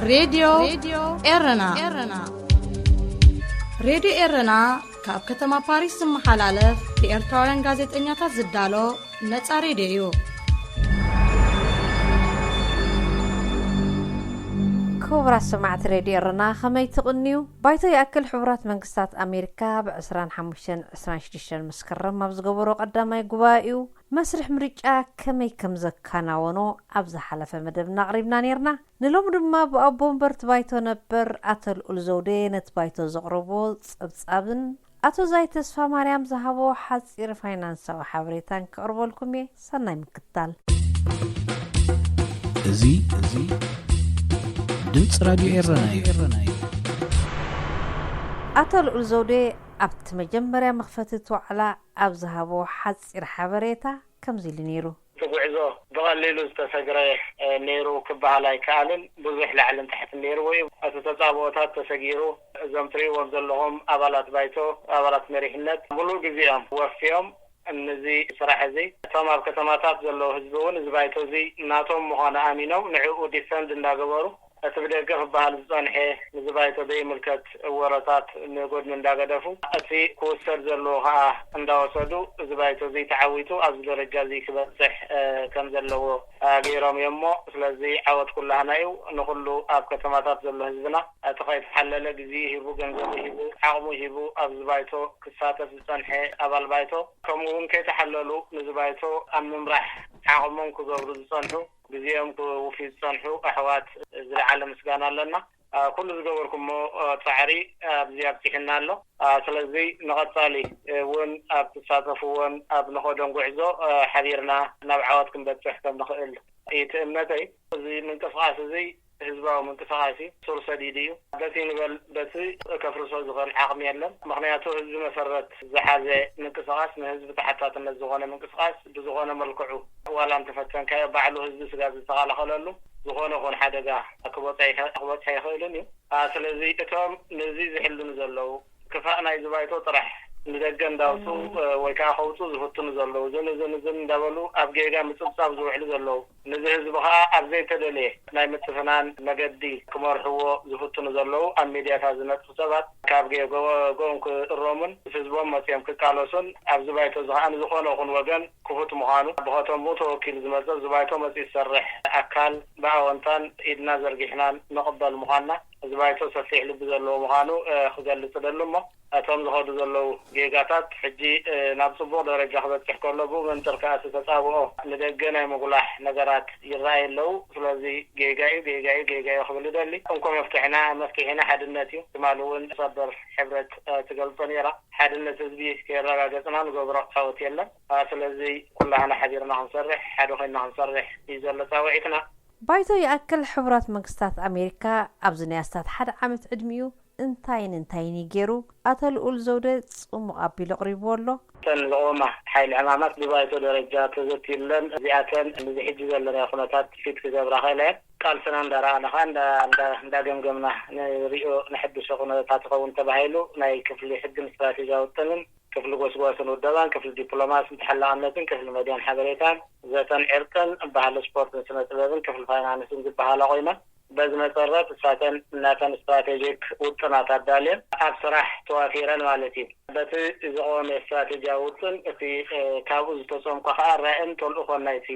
ሬድዮ ኤረና። ሬድዮ ኤረና ካብ ከተማ ፓሪስ ዝመሓላለፍ ብኤርትራውያን ጋዜጠኛታት ዝዳሎ ነጻ ሬድዮ እዩ። ክቡራት ሰማዕቲ ሬድዮ ኤረና፣ ከመይ ትቕንዩ? ባይቶ ይኣክል ሕቡራት መንግስታት ኣሜሪካ ብ ዕስራን ሓሙሽተን ዕስራን ሽዱሽተን መስከረም ኣብ ዝገበሮ ቀዳማይ ጉባኤኡ መስርሕ ምርጫ ከመይ ከም ዘከናወኖ ኣብ ዝሓለፈ መደብና ኣቕሪብና ነይርና። ንሎሚ ድማ ብኣቦ ወንበር እቲ ባይቶ ነበር ኣቶ ልኡል ዘውዴ ነቲ ባይቶ ዘቕረቦ ጸብጻብን ኣቶ ዛይ ተስፋ ማርያም ዝሃቦ ሓጺር ፋይናንሳዊ ሓበሬታን ከቕርበልኩም እየ። ሰናይ ምክትታል። እዚ፣ እዚ ድምፂ ራድዮ ኤረና እዩ። ኣቶ ልኡል ዘውዴ ኣብቲ መጀመርያ መኽፈቲ እቲ ዋዕላ ኣብ ዝሃቦ ሓጺር ሓበሬታ ከምዚ ኢሉ ነይሩ። እቲ ጉዕዞ ብቐሊሉ ዝተሰግረ፣ እ፣ ነይሩ ክበሃል ኣይከኣልን። ብዙሕ ላዕልን ታሕትን ነይርዎ እዩ። እቲ ተጻብኦታት ተሰጊሩ፣ እዞም ትርእይዎም ዘለኹም ኣባላት ባይቶ፣ ኣባላት መሪሕነት፣ ሙሉእ ግዜኦም ወፍዮም ነዚ ስራሕ እዚ። እቶም ኣብ ከተማታት ዘለዉ ህዝቢ እውን እዚ ባይቶ እዚ ናቶም ምዃኑ ኣሚኖም ንዕኡ ዲፈንድ እንዳገበሩ፣ እቲ ብደገ ክበሃል ዝጸንሐ ንዚ ባይቶ ዘይምልከት ወረታት ንጎድኒ እንዳገደፉ፣ እቲ ክውሰድ ዘለዎ ከኣ እንዳወሰዱ፣ እዚ ባይቶ እዚ ተዓዊቱ ኣብዚ ደረጃ እዚ ክበጽሕ፣ እ፣ ከም ዘለዎ፣ እ፣ ገይሮም እዮም። እሞ ስለዚ ዓወት ኩላህና እዩ። ንኹሉ ኣብ ከተማታት ዘሎ ህዝብና እቲ ከይተሓለለ ግዜ ሂቡ፣ ገንዘቡ ሂቡ፣ ዓቕሙ ሂቡ ኣብዚ ባይቶ ክሳተፍ ዝጸንሐ ኣባል ባይቶ፣ ከምኡ እውን ከይተሓለሉ ንዚ ባይቶ ኣብ ምምራሕ ዓቕሞም ክገብሩ ዝጸንሑ፣ ግዜኦም ክውፍዩ ዝጸንሑ ኣሕዋት ዝለዓለ ምስጋና ኣለና። አ፣ ኩሉ ዝገበርኩሞ፣ አ፣ ጻዕሪ ኣብዚ ኣብጺሑና ኣሎ። አ፣ ስለዚ ንቐጻሊ እውን ኣብ ትሳተፍዎን ኣብ ንኸዶን ጉዕዞ፣ አ፣ ሓቢርና ናብ ዓወት ክንበጽሕ ከም ንኽእል እዩ እቲ እምነተይ። እዚ ምንቅስቓስ እዚ ህዝባዊ ምንቅስቓስ እዩ። ሱር ሰዲዱ እዩ። በቲ ንበል በቲ ከፍርሶ ዝኽእል ዓቕሚ የለን። ምኽንያቱ ህዝቢ መሰረት ዝሓዘ ምንቅስቓስ፣ ንህዝቢ ተሓታትነት ዝኾነ ምንቅስቓስ ብዝኾነ መልክዑ ዋላ እንተፈተንካዮ ባዕሉ ህዝቢ ስጋብ ዝተኸላኸለሉ ዝኾነ ይኹን ሓደጋ ክበጽሖ ይኸ-፣ ክበጽሖ ይኽእልን እዩ። አ፣ ስለዚ እቶም ነዚ ዝሕልኑ ዘለዉ ክፋእ ናይዚ ባይቶ ጥራሕ ንደገ እንዳውፅኡ፣ እ፣ ወይ ከዓ ከውፅኡ ዝፍትኑ ዘለዉ፣ ዝን ዝን ዝን እንዳበሉ ኣብ ጌጋ ምፅብፃብ ዝውዕሉ ዘለዉ፣ ነዚ ህዝቢ ከዓ ኣብ ዘይተደልየ ናይ ምትፍናን መገዲ ክመርሕዎ ዝፍትኑ ዘለዉ፣ ኣብ ሚድያታት ዝነጥፉ ሰባት ካብ ጌጎኦም ክእረሙን ምስ ህዝቦም መፅዮም ክቃለሱን፣ ኣብዚ ባይቶ እዚ ከዓ ንዝኾነ ይኹን ወገን ክፉት ምዃኑ፣ ብኸተምኡ ተወኪሉ ዝመፀ፣ ኣብዚ ባይቶ መፂኡ ዝሰርሕ ኣካል ብኣወንታን ኢድና ዘርጊሕናን ንቕበል ምዃንና፣ እዚ ባይቶ ሰፊሕ ልቢ ዘለዎ ምዃኑ፣ እ፣ ክገልጽ እደሊ። እሞ እቶም ዝኸዱ ዘለዉ ጌጋታት ሕጂ፣ እ፣ ናብ ጽቡቕ ደረጃ ክበጽሕ ከሎ፣ ብኡ መንጽር ከኣ እቲ ተጻብኦ ንደገ ናይ ምጉላሕ ነገራት ይረኣዩ ኣለዉ። ስለዚ ጌጋ እዩ፣ ጌጋ እዩ፣ ጌጋ እዩ ክብል እደሊ። እንኮ መፍትሕና፣ መፍትሒና ሓድነት እዩ። ትማሊ እውን ሰበር ሕብረት፣ እ፣ ትገልጾ ነይራ። ሓድነት ህዝቢ ከየረጋገጽና ንገብሮ ዓወት የለን። እ፣ ስለዚ ኩላህና ሓቢርና ክንሰርሕ፣ ሓደ ኮይንና ክንሰርሕ እዩ ዘሎ ጻውዒትና። ባይቶ ይኣክል ሕቡራት መንግስታት ኣሜሪካ ኣብዚ ናይ ኣስታት ሓደ ዓመት ዕድሚኡ እንታይን እንታይን እዩ ገይሩ? ኣቶ ልኡል ዘውደ ጽሙቕ ኣቢሉ ኣቕሪብዎ ኣሎ። እተን ዝቐወማ ሓይሊ ዕማማት ብባይቶ ደረጃ ተዘትዩለን፣ እዚኣተን ነዚ ሕጂ ዘለናዮ ኩነታት ፊት ክገብራ ክእላ እየን። ቃልስና እንዳረኣና ኸኣ እንዳ-፣ እንዳ-፣ እንዳገምገምና ንሪኦ ነሐድሶ ኩነታት ይኸውን ተባሂሉ ናይ ክፍሊ ሕግን ስትራቴጂያዊ ውጥንን ክፍሊ ጎስጓስን ውደባን፣ ክፍሊ ዲፕሎማስን ተሓላቕነትን፣ ክፍሊ መድያን ሓበሬታን፣ ዘተን ዕርቅን፣ ባህሊ ስፖርትን ስነ ጥበብን፣ ክፍሊ ፋይናንስን ዝበሃላ ኮይነን፣ በዚ መሰረት እሳተን ናተን ስትራቴጂክ ውጥናት ኣዳልየን ኣብ ስራሕ ተዋፊረን ማለት እዩ። በቲ ዝቐወመ ስትራቴጂያዊ ውጥን፣ እቲ፣ እ፣ ካብኡ ዝተጸምቆ ከኣ ራእን ተልእኾን ናይቲ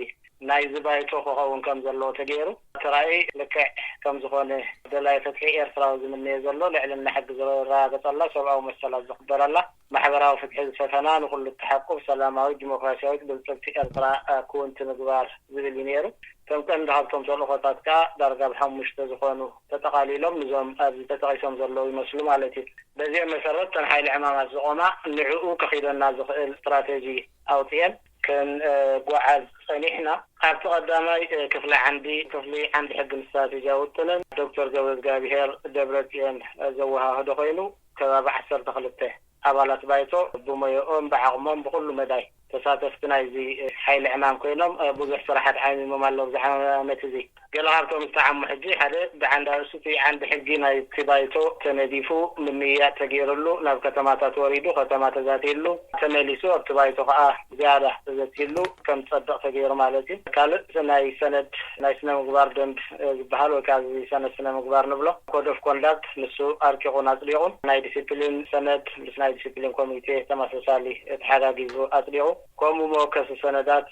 ናይዚ ባይቶ ክኸውን ከም ዘለዎ ተገይሩ፣ እቲ ራእይ ልክዕ ከም ዝኾነ ደላይ ፍትሒ ኤርትራዊ ዝምነዮ ዘሎ፣ ልዕልና ሕጊ ዝረጋገጸላ፣ ሰብኣዊ መሰላት ዝኽበረላ፣ ማሕበራዊ ፍትሒ ዝሰፈና፣ ንኹሉ እትሓቁፍ፣ ሰላማዊት፣ ዲሞክራሲያዊት፣ ብልጽግቲ ኤርትራ፣ እ፣ ክውንቲ ምግባር ዝብል እዩ ነይሩ። እቶም ቀንዲ ካብቶም ተልእኾታት ከኣ ዳርጋ ብሓሙሽተ ዝኾኑ ተጠቓሊሎም፣ ንዞም ኣብዚ ተጠቒሶም ዘለዉ ይመስሉ ማለት እዩ። በዚኦም መሰረት፣ እተን ሓይሊ ዕማማት ዝቖማ፣ ንዕኡ ከኺደና ዝኽእል ስትራቴጂ ኣውጺኤን፣ ክንጓዓዝ ጸኒሕና። ኣብቲ ቀዳማይ፣ እ፣ ክፍሊ ዓንዲ፣ ክፍሊ ዓንዲ ሕግን ስትራቴጂያዊ ውጥንን ዶክተር ገብረእዝጋብሄር ደብረጽዮን፣ እ፣ ዘወሃህዶ ኮይኑ፣ ከባቢ ዓሰርተ ክልተ ኣባላት ባይቶ ብሞያኦም፣ ብዓቕሞም፣ ብኹሉ መዳይ ተሳተፍቲ ናይዚ፣ እ፣ ሓይሊ ዕማም ኮይኖም፣ እ፣ ብዙሕ ስራሓት ዓሚሞም ኣለዉ ኣብዚ ዓመት እዚ። ገለ ካብቶም ዝተዓሙ ሕጂ ሓደ ብዓንዳ ርእሱ እቲ ዓንዲ ሕጊ ናይቲ ባይቶ ተነዲፉ ምምይያጥ ተገይርሉ ናብ ከተማታት ወሪዱ ከተማ ተዛትየሉ ተመሊሱ ኣብቲ ባይቶ ከዓ ዝያዳ ተዘትይሉ ከም ዝጸድቕ ተገይሩ ማለት እዩ። ካልእ ናይ ሰነድ ናይ ስነ ምግባር ደንብ ዝበሃል ወይ ከዓ እዚ ሰነድ ስነ ምግባር ንብሎ ኮድ ኦፍ ኮንዳክት ንሱ ኣርቂቑን ኣጽዲቑን ናይ ዲሲፕሊን ሰነድ ምስ ናይ ዲሲፕሊን ኮሚቴ ተመሳሳሊ ተሓጋጊዙ ኣጽዲቑ። ከምኡ መወከሲ ሰነዳት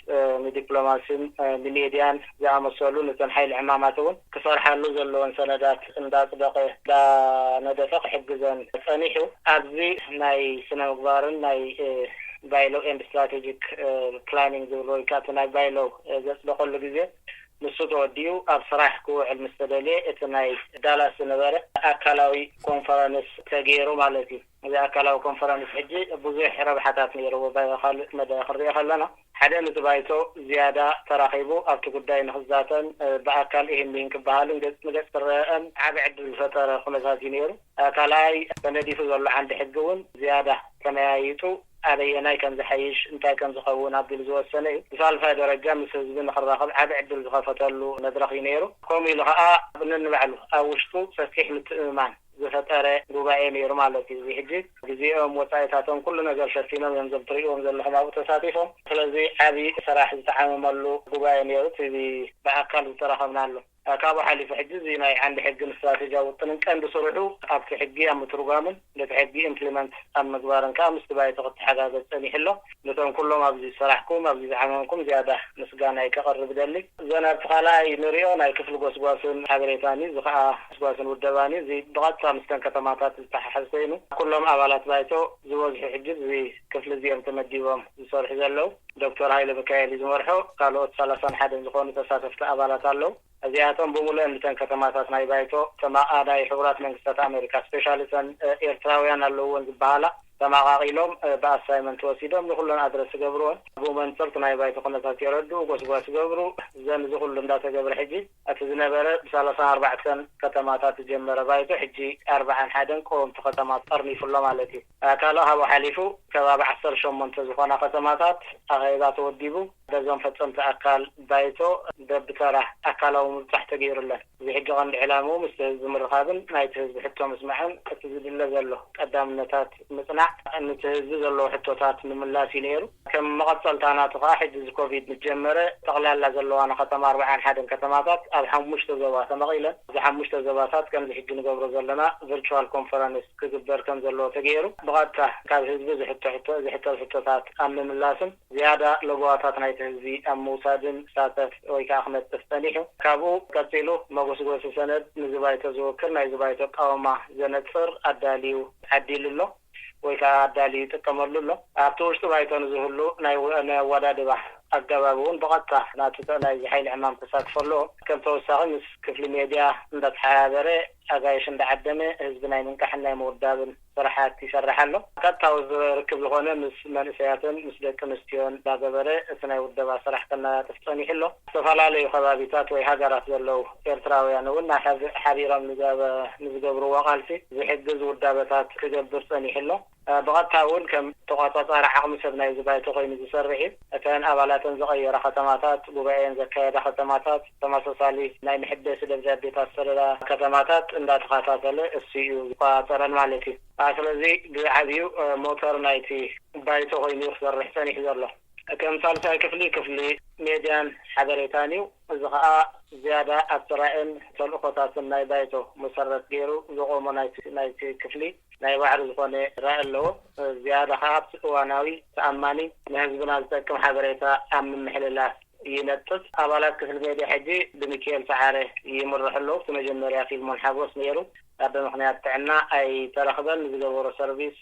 ንዲፕሎማሲን ንሜድያን ዝኣመሰሉ ነተን ሓይሊ ዕማማት እውን ክሰርሓሉ ዘለዎን ሰነዳት እንዳፅደቀ እንዳነደፈ ክሕግዘን ፀኒሑ። ኣብዚ ናይ ስነ ምግባርን ናይ ባይሎ ኤንድ ስትራቴጂክ ፕላኒንግ ዝብል ወይ ከዓ ናይ ባይሎ ዘፅደቀሉ ግዜ ንሱ ተወዲኡ ኣብ ስራሕ ክውዕል ምስ ተደልየ እቲ ናይ ዳላስ ዝነበረ ኣካላዊ ኮንፈረንስ ተገይሩ ማለት እዩ። እዚ ኣካላዊ ኮንፈረንስ ሕጂ ብዙሕ ረብሓታት ነይርዎ። ብካልእ መደ ክንሪኦ ከለና ሓደ ነቲ ባይቶ ዝያዳ ተራኺቡ ኣብቲ ጉዳይ ንክዛተን ብኣካል ኢህን ሚህን ክበሃልን ገፅ ንገፅ ክረአን ዓቢ ዕድል ዝፈጠረ ኩነታት እዩ ነይሩ። ካልኣይ ተነዲፉ ዘሎ ዓንዲ ሕጊ እውን ዝያዳ ተመያይጡ ኣበየናይ ከም ዝሓይሽ እንታይ ከም ዝኸውን ኣቢሉ ዝወሰነ እዩ። ብሳልሳይ ደረጃ ምስ ህዝቢ ንክራኸብ ዓቢ ዕድል ዝኸፈተሉ መድረኽ እዩ ነይሩ። ከምኡ ኢሉ ከዓ ኣብ ነንባዕሉ ኣብ ውሽጡ ሰፊሕ ምትእምማን ዝፈጠረ ጉባኤ ነይሩ ማለት እዩ። እዚ ሕጂ ግዜኦም ወፃኢታቶም ኩሉ ነገር ሸፊኖም እዮም ዞም ትርእዎም ዘለኹም ኣብኡ ተሳቲፎም። ስለዚ ዓብዪ ስራሕ ዝተዓመመሉ ጉባኤ ነይሩ እቲ ብኣካል ዝተረኸብናሉ። ካብኡ ሓሊፉ ሕጂ እዚ ናይ ዓንዲ ሕግን ስትራቴጂያዊ ውጥንን ቀንዲ ስርሑ ኣብቲ ሕጊ ኣብ ምትርጓምን ነቲ ሕጊ ኢምፕሊመንት ኣብ ምግባርን ከዓ ምስቲ ባይቶ ክተሓጋገዝ ፀኒሑ ኣሎ። ነቶም ኩሎም ኣብዚ ዝሰራሕኩም ኣብዚ ዝዓመምኩም ዝያዳ ምስጋናይ ከቕርብ እደሊ። እዘን ኣብቲ ካልኣይ ንሪኦ ናይ ክፍሊ ጎስጓስን ሓበሬታን እዩ። እዚ ከዓ ጎስጓስን ውደባን እዩ። እዚ ብቐጥታ ምስተን ከተማታት ዝተሓሓዝ ኮይኑ ኩሎም ኣባላት ባይቶ ዝበዝሑ ሕጂ እዚ ክፍሊ እዚኦም ተመዲቦም ዝሰርሑ ዘለዉ ዶክተር ሃይለ ሚካኤል እዩ ዝመርሖ። ካልኦት ሰላሳን ሓደን ዝኾኑ ተሳተፍቲ ኣባላት ኣለዉ። እዚኣቶም ብምሉእን እተን ከተማታት ናይ ባይቶ ተማ ናይ ሕቡራት መንግስታት ኣሜሪካ ስፔሻሊ እተን ኤርትራውያን ኣለውወን ዝበሃላ ተማቓቒሎም ብኣሳይመንት ወሲዶም ንኩለን ኣድረስ ይገብርወን። ብኡ መንፅር እቲ ናይ ባይቶ ኩነታት የረድኡ፣ ጎስጓስ ይገብሩ። እዘን እዚ ኩሉ እንዳተገብረ ሕጂ እቲ ዝነበረ ብሰላሳን ኣርባዕተን ከተማታት ዝጀመረ ባይቶ ሕጂ ኣርባዓን ሓደን ቀወምቲ ከተማት ጠርኒፉ ኣሎ ማለት እዩ። ካልእ ካብኡ ሓሊፉ ከባቢ ዓሰርተ ሸሞንተ ዝኾና ከተማታት ኣኼባ ተወዲቡ በዞም ፈፀምቲ ኣካል ባይቶ በብተራ ኣካላዊ ምብፃሕ ተገይሩለን። እዚ ሕጂ ቀንዲ ዕላምኡ ምስቲ ህዝቢ ምርኻብን ናይቲ ህዝቢ ሕቶ ምስማዕን እቲ ዝድለ ዘሎ ቀዳምነታት ምፅናዕ ነቲ ህዝቢ ዘለዎ ሕቶታት ምምላስ እዩ ነይሩ። ከም መቐፀልታ ናቱ ከዓ ሕጂ እዚ ኮቪድ ምስ ጀመረ ጠቕላላ ዘለዋና ከተማ ኣርባዓን ሓደን ከተማታት ኣብ ሓሙሽተ ዞባ ተመቒለን። እዚ ሓሙሽተ ዞባታት ከምዚ ሕጂ ንገብሮ ዘለና ቨርቹዋል ኮንፈረንስ ክግበር ከም ዘለዎ ተገይሩ ብቐጥታ ካብ ህዝቢ ዝሕቶ ሕቶ ዝሕተት ሕቶታት ኣብ ምምላስን ዝያዳ ለበዋታት ናይቲ ህዝቢ ኣብ ምውሳድን ክሳተፍ ወይ ከዓ ክነጥፍ ፀኒሑ። ካብኡ ቀፂሉ መጎስጎሲ ሰነድ ንዚ ባይቶ ዝውክል ናይዚ ባይቶ ኣቃውማ ዘነፅር ኣዳልዩ ዓዲሉ ኣሎ ወይ ከዓ ኣዳልዩ ይጥቀመሉ ኣሎ። ኣብቲ ውሽጢ ባይቶ ንዝህሉ ናይ ኣወዳድባ ኣገባብ እውን ብቐጥታ ናቲ ናይዚ ሓይሊ ዕማም ተሳትፎ ኣለዎ። ከም ተወሳኺ ምስ ክፍሊ ሜድያ እንዳተሓባበረ ኣጋይሽ እንዳዓደመ ህዝቢ ናይ ምንቃሕን ናይ ምውዳብን ስራሓት ይሰርሕ ኣሎ። ቀጥታዊ ርክብ ዝኾነ ምስ መንእሰያትን ምስ ደቂ ኣንስትዮን እንዳገበረ እቲ ናይ ውደባ ስራሕ ከነጣጥፍ ፀኒሑ ኣሎ። ዝተፈላለዩ ከባቢታት ወይ ሃገራት ዘለዉ ኤርትራውያን እውን ናይ ሓቢሮም ንዝገብርዎ ቃልሲ ዝሕግዝ ውዳበታት ክገብር ፀኒሑ ኣሎ። ብቐጥታ እውን ከም ተቋፃፃሪ ዓቕሚ ሰብ ናይዚ ባይቶ ኮይኑ ዝሰርሕ እዩ። እተን ኣባላተን ዝቐየራ ከተማታት፣ ጉባኤን ዘካየዳ ከተማታት፣ ተመሳሳሊ ናይ መሐደሲ ደብዳቤታት ሰለላ ከተማታት እንዳተኸታተለ እሱ እዩ ዝቆፃፀረን ማለት እዩ። ስለዚ ብዓብዩ ሞተር ናይቲ ባይቶ ኮይኑ እዩ ክሰርሕ ፀኒሑ ዘሎ። ከም ሳልሳይ ክፍሊ ክፍሊ ሜድያን ሓበሬታን እዩ። እዚ ከዓ ዝያዳ ኣብቲ ራእን ተልእኾታትን ናይ ባይቶ መሰረት ገይሩ ዝቆሞ ናይቲ ክፍሊ ናይ ባዕሉ ዝኾነ ራኢ ኣለዎ። ዝያዳ ከዓ ኣብቲ እዋናዊ ተኣማኒ ንህዝብና ዝጠቅም ሓበሬታ ኣብ ምምሕልላፍ ይነጥፍ። ኣባላት ክፍሊ ሜድያ ሕጂ ብሚኪኤል ሰዓረ ይምርሑ ኣለዉ። እቲ መጀመርያ ፊልሞን ሓጎስ ነይሩ። ኣብ ምኽንያት ጥዕና ኣይተረኽበን። ንዝገበሮ ሰርቪስ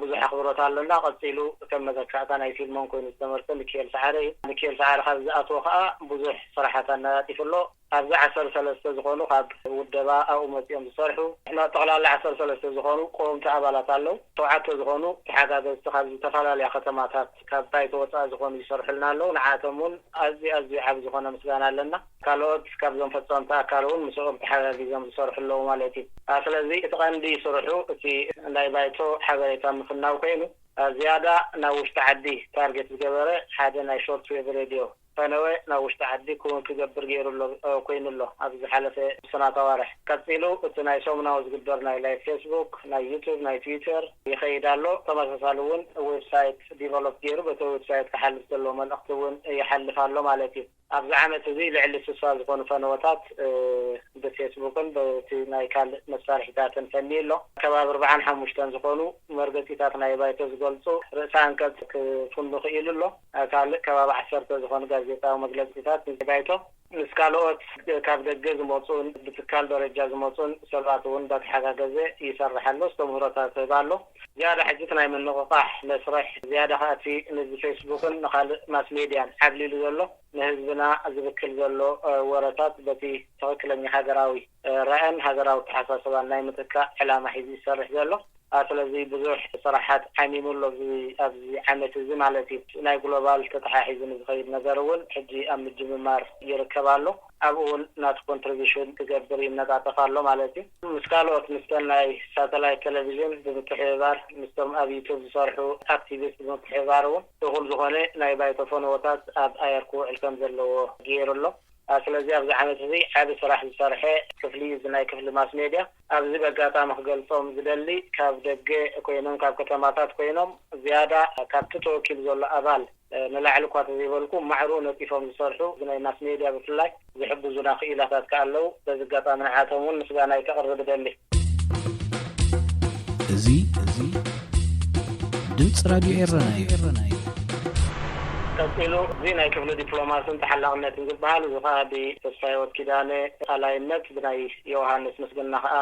ብዙሕ ኣኽብሮት ኣለና። ቀፂሉ ከም መተካእታ ናይ ፊልሞን ኮይኑ ዝተመርፀ ሚኪኤል ሰዓረ እዩ። ሚኪኤል ሰዓረ ካብ ዝኣትዎ ከዓ ብዙሕ ስራሓት ኣነጣጢፉ ኣሎ። ኣብዚ ዓሰርተ ሰለስተ ዝኾኑ ካብ ውደባ ኣብኡ መፂኦም ዝሰርሑ ንሕና ጠቕላላ ዓሰርተ ሰለስተ ዝኾኑ ቀወምቲ ኣባላት ኣለዉ። ሸውዓተ ዝኾኑ ተሓጋገዝቲ ካብ ዝተፈላለያ ከተማታት ካብ ባይቶ ወፃኢ ዝኾኑ ይሰርሑልና ኣለዉ። ንዓቶም እውን ኣዝዩ ኣዝዩ ዓብ ዝኾነ ምስጋና ኣለና። ካልኦት ካብዞም ፈፀምቲ ኣካል እውን ምስኦም ተሓጋጊዞም ዝሰርሑ ኣለዉ ማለት እዩ። ስለዚ እቲ ቀንዲ ስርሑ እቲ ናይ ባይቶ ሓበሬታ ምፍናው ኮይኑ ዝያዳ ናብ ውሽጢ ዓዲ ታርጌት ዝገበረ ሓደ ናይ ሾርት ዌቭ ሬድዮ ፈነወ ናብ ውሽጢ ዓዲ ክውን ክገብር ገይሩ ኣሎ ኮይኑ ኣሎ ኣብዚ ዝሓለፈ ሰናት ኣዋርሕ። ቀፂሉ እቲ ናይ ሰሙናዊ ዝግበር ናይ ላይቭ ፌስቡክ፣ ናይ ዩቱብ፣ ናይ ትዊተር ይኸይድ ኣሎ። ተመሳሳሊ እውን ዌብሳይት ዲቨሎፕ ገይሩ በቲ ዌብሳይት ክሓልፍ ዘለዎ መልእኽቲ እውን ይሓልፍ ኣሎ ማለት እዩ። ኣብዚ ዓመት እዚ ልዕሊ ስሳ ዝኾኑ ፈነወታት ብፌስቡክን በቲ ናይ ካልእ መሳርሒታትን ፈንዩ ኣሎ። ከባቢ ኣርባዓን ሓሙሽተን ዝኾኑ መርገፂታት ናይ ባይቶ ዝገልፁ ርእሰ ኣንቀፅ ክፍኑ ክኢሉ ኣሎ። ካልእ ከባቢ ዓሰርተ ዝኾኑ ጋዜጣዊ መግለፂታት ባይቶ ምስ ካልኦት ካብ ደገ ዝመፁን ብትካል ደረጃ ዝመፁን ሰባት እውን እንዳተሓጋገዘ ይሰርሕ ኣሎ፣ ዝተምህሮታት ህብ ኣሎ። ዝያዳ ሕጂ እቲ ናይ ምንቕቓሕ መስርሕ ዝያዳ ከኣቲ ንዚ ፌስቡክን ንካልእ ማስ ሜድያን ዓብሊሉ ዘሎ ንህዝብና ዝብክል ዘሎ ወረታት በቲ ትኽክለኛ ሃገራዊ ራእን ሃገራዊ ተሓሳስባን ናይ ምትካእ ዕላማ ሒዙ ይሰርሕ ዘሎ። ስለዚ ብዙሕ ስራሓት ዓሚሙ ኣሎ ኣብዚ ዓመት እዚ ማለት እዩ። ናይ ግሎባል ተተሓሒዙ ንዝኸይድ ነገር እውን ሕጂ ኣብ ምጅምማር ይርከብ ኣሎ። ኣብኡ እውን ናቱ ኮንትሪቢሽን ክገብር ይነጣጠፍ ኣሎ ማለት እዩ። ምስ ካልኦት ምስተን ናይ ሳተላይት ቴሌቪዥን ብምትሕብባር ምስቶም ኣብ ዩቱብ ዝሰርሑ ኣክቲቪስት ብምትሕብባር እውን እኹል ዝኾነ ናይ ባይቶ ፈነወታት ኣብ ኣየር ክውዕል ከም ዘለዎ ገይሩ ኣሎ። ስለዚ ኣብዚ ዓመት እዚ ዓቢ ስራሕ ዝሰርሐ ክፍሊ እዚ ናይ ክፍሊ ማስ ሜድያ ኣብዚ በጋጣሚ ክገልጾም ዝደሊ ካብ ደገ ኮይኖም ካብ ከተማታት ኮይኖም ዝያዳ ካብቲ ተወኪሉ ዘሎ ኣባል ንላዕሊ እኳ ተዘይበልኩ ማዕሩ ነጢፎም ዝሰርሑ ናይ ማስ ሜድያ ብፍላይ ዝሕግዙና ክኢላታት ከኣ ኣለዉ። በዚ ኣጋጣሚ ንዓቶም እውን ምስጋናይ ከቕርብ እደሊ። እዚ እዚ ድምፂ ራድዮ ኤረና እዩ። ቀፂሉ እዚ ናይ ክፍሊ ዲፕሎማስን ተሓላቕነትን ዝበሃል እዚ ከዓ ብተስፋ ህይወት ኪዳነ ኣላይነት ብናይ ዮሃንስ ምስግና ከዓ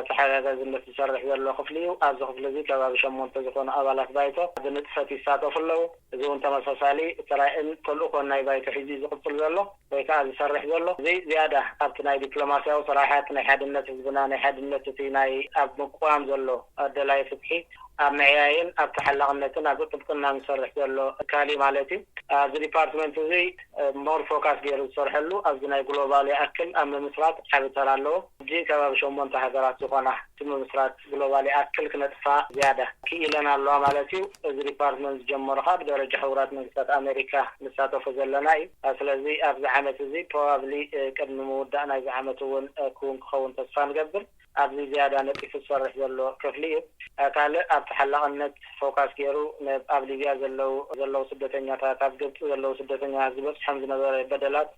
ተሓጋጋዝነት ዝሰርሕ ዘሎ ክፍሊ እዩ። ኣብዚ ክፍሊ እዚ ከባቢ ሸሞንተ ዝኾኑ ኣባላት ባይቶ ብንጥፈት ይሳተፉ ኣለዉ። እዚ እውን ተመሳሳሊ እቲ ራእን ተልእኮን ናይ ባይቶ ሒዙ ዝቕፅል ዘሎ ወይ ከዓ ዝሰርሕ ዘሎ እዚ ዝያዳ ኣብቲ ናይ ዲፕሎማስያዊ ስራሓት ናይ ሓድነት ህዝብና ናይ ሓድነት እቲ ናይ ኣብ ምቅዋም ዘሎ ኣደላይ ፍትሒ ኣብ ምዕያይን ኣብ ተሓላቕነትን ኣብ ጥብቅና ዝሰርሕ ዘሎ ኣካል እዩ ማለት እዩ። ኣብዚ ዲፓርትመንት እዚ ሞር ፎካስ ገይሩ ዝሰርሐሉ ኣብዚ ናይ ግሎባል ይኣክል ኣብ ምምስራት ዓቢ ተራ ኣለዎ። ሕጂ ከባቢ ሸሞንተ ሃገራት ዝኾና እቲ ምምስራት ግሎባል ይኣክል ክነጥፋ ዝያዳ ክኢለን ኣለዋ ማለት እዩ። እዚ ዲፓርትመንት ዝጀመሩ ከዓ ብደረጃ ሕቡራት መንግስታት ኣሜሪካ ንሳተፎ ዘለና እዩ። ስለዚ ኣብዚ ዓመት እዚ ፕሮባብሊ ቅድሚ ምውዳእ ናይዚ ዓመት እውን ክውን ክኸውን ተስፋ ንገብር። ኣብዚ ዝያዳ ነጢፉ ዝሰርሕ ዘሎ ክፍሊ እዩ። ካልእ ኣብ ተሓላቕነት ፎካስ ገይሩ ኣብ ሊብያ ዘለዉ ዘለዉ ስደተኛታት ኣብ ግብፂ ዘለዉ ስደተኛታት ዝበፅሖም ዝነበረ በደላት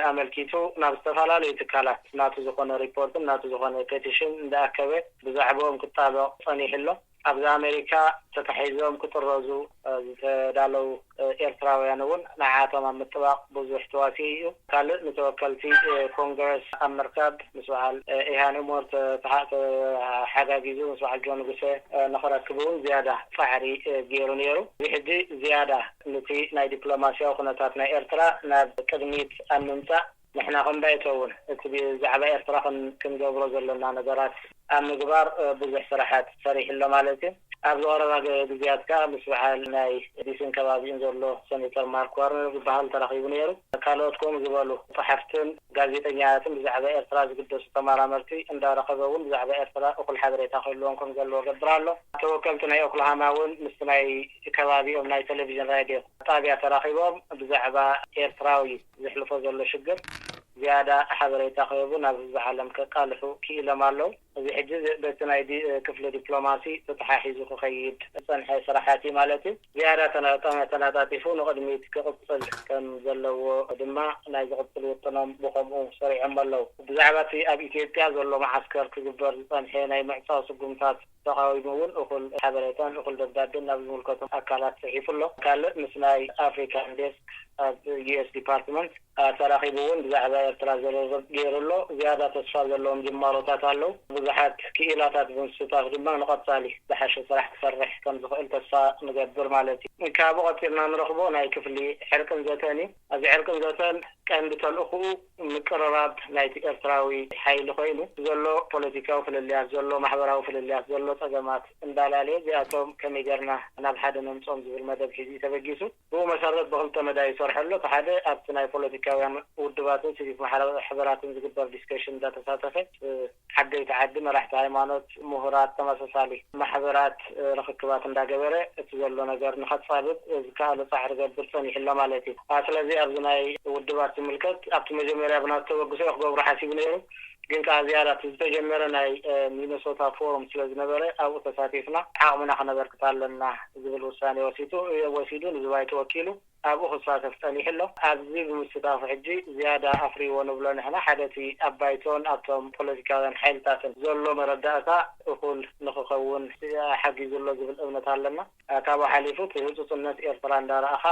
ኣመልኪቱ ናብ ዝተፈላለዩ ትካላት ናቱ ዝኾነ ሪፖርትን ናቱ ዝኾነ ፔቲሽን እንዳኣከበ ብዛዕባኦም ክጣበቕ ፀኒሑ ኣሎ። ኣብዚ ኣሜሪካ ተታሒዞም ክጥረዙ ዝተዳለዉ ኤርትራውያን እውን ንዓቶም ኣብ ምጥባቕ ብዙሕ ተዋሲኡ እዩ። ካልእ ንተወከልቲ ኮንግረስ ኣብ ምርካብ ምስ በዓል ኢሃን ኡመር ተሓጋጊዙ ምስ በዓል ጆን ንጉሰ ንኽረክብ እውን ዝያዳ ፃዕሪ ገይሩ ነይሩ። እዚ ሕጂ ዝያዳ ንቲ ናይ ዲፕሎማስያዊ ኩነታት ናይ ኤርትራ ናብ ቅድሚት ኣብ ምምፃእ ንሕና ከም ባይቶ እውን እቲ ብዛዕባ ኤርትራ ክንገብሮ ዘለና ነገራት ኣብ ምግባር ብዙሕ ስራሓት ሰሪሑ ኣሎ ማለት እዩ። ኣብዚ ቀረባ ግዜያት ከዓ ምስ በዓል ናይ ዲሲን ከባቢኡን ዘሎ ሴኔተር ማርክ ዋርነር ዝበሃል ተራኺቡ ነይሩ። ካልኦት ከምኡ ዝበሉ ጸሓፍትን ጋዜጠኛታትን ብዛዕባ ኤርትራ ዝግደሱ ተመራመርቲ እንዳረኸበ እውን ብዛዕባ ኤርትራ እኹል ሓበሬታ ክህልዎም ከም ዘለዎ ገብር ኣሎ። ተወከልቲ ናይ ኦክላሃማ እውን ምስቲ ናይ ከባቢኦም ናይ ቴሌቪዥን ራድዮ ጣብያ ተራኺቦም ብዛዕባ ኤርትራዊ ዘሕልፎ ዘሎ ሽግር ዝያዳ ሓበሬታ ክህቡ ናብ ህዝቢ ዓለም ከቃልሑ ክኢሎም ኣለዉ። እዚ ሕጂ በቲ ናይ ክፍሊ ዲፕሎማሲ ተተሓሒዙ ክኸይድ ዝጸንሐ ስራሓት እዩ ማለት እዩ። ዝያዳ ተናጣጢፉ ንቕድሚት ክቕጽል ከም ዘለዎ ድማ ናይ ዝቕጽል ውጥኖም ብኸምኡ ሰሪዖም ኣለዉ። ብዛዕባ እቲ ኣብ ኢትዮጵያ ዘሎ መዓስከር ክግበር ዝጸንሐ ናይ ምዕጻው ስጉምታት ተቓዊሙ እውን እኹል ሓበሬታን እኹል ደብዳቤን ናብ ዝምልከቶም ኣካላት ጽሒፉ ኣሎ። ካልእ ምስ ናይ ኣፍሪካን ዴስክ ኣብ ዩኤስ ዲፓርትመንት ተራኺቡ እውን ብዛዕባ ኤርትራ ዝርርብ ገይሩ ኣሎ። ዝያዳ ተስፋ ዘለዎም ጅማሮታት ኣለዉ። ብዙሓት ክኢላታት ብምስታፍ ድማ ንቐጻሊ ዝሓሸ ስራሕ ክሰርሕ ከም ዝኽእል ተስፋ ንገብር ማለት እዩ። ካብኡ ቀጺልና ንረኽቦ ናይ ክፍሊ ዕርቅን ዘተን እዩ። ኣብዚ ዕርቅን ዘተን ቀንዲ ተልእኽኡ ምቅርራብ ናይቲ ኤርትራዊ ሓይሊ ኮይኑ ዘሎ ፖለቲካዊ ፍልልያት ዘሎ ማሕበራዊ ፍልልያት ዘሎ ጸገማት እንዳላለየ እዚኣቶም ከመይ ጌርና ናብ ሓደ ነምጾም ዝብል መደብ ሒዙ እዩ ተበጊሱ። ብኡ መሰረት ብክልተ መዳይ ይሰርሐ ኣሎ። እቲ ሓደ ኣብቲ ናይ ፖለቲካውያን ውድባትን ሲቪክ ማሕበራትን ዝግበር ዲስከሽን እንዳተሳተፈ ዓበይቲ ዓዲ፣ መራሕቲ ሃይማኖት፣ ምሁራት፣ ተመሳሳሊ ማሕበራት ርኽክባት እንዳገበረ እቲ ዘሎ ነገር ንኸፃ ክሳብብ ዝከኣሎ ፃዕሪ ገብር ፀኒሑ ኣሎ ማለት እዩ። ስለዚ ኣብዚ ናይ ውድባት ዝምልከት ኣብቲ መጀመርያ ብናቱ ተበግሶ ክገብሩ ሓሲቡ ነይሩ። ግን ከዓ ዝያዳ እቲ ዝተጀመረ ናይ ሚነሶታ ፎሩም ስለ ዝነበረ ኣብኡ ተሳቲፍና ዓቕምና ክነበርክት ኣለና ዝብል ውሳኔ ወሲቱ ወሲዱ ንዝባይ ተወኪሉ ኣብኡ ክሳተፍ ጸኒሑ ኣሎ። ኣብዚ ብምስታፉ ሕጂ ዝያዳ ኣፍሪዎ ንብሎ ንሕና ሓደ እቲ ኣብ ባይቶን ኣብቶም ፖለቲካውያን ሓይልታትን ዘሎ መረዳእታ እኹል ንክኸውን ሓጊዙ ኣሎ ዝብል እምነት ኣለና። ካብኡ ሓሊፉ እቲ ህፁፅነት ኤርትራ እንዳረኣኻ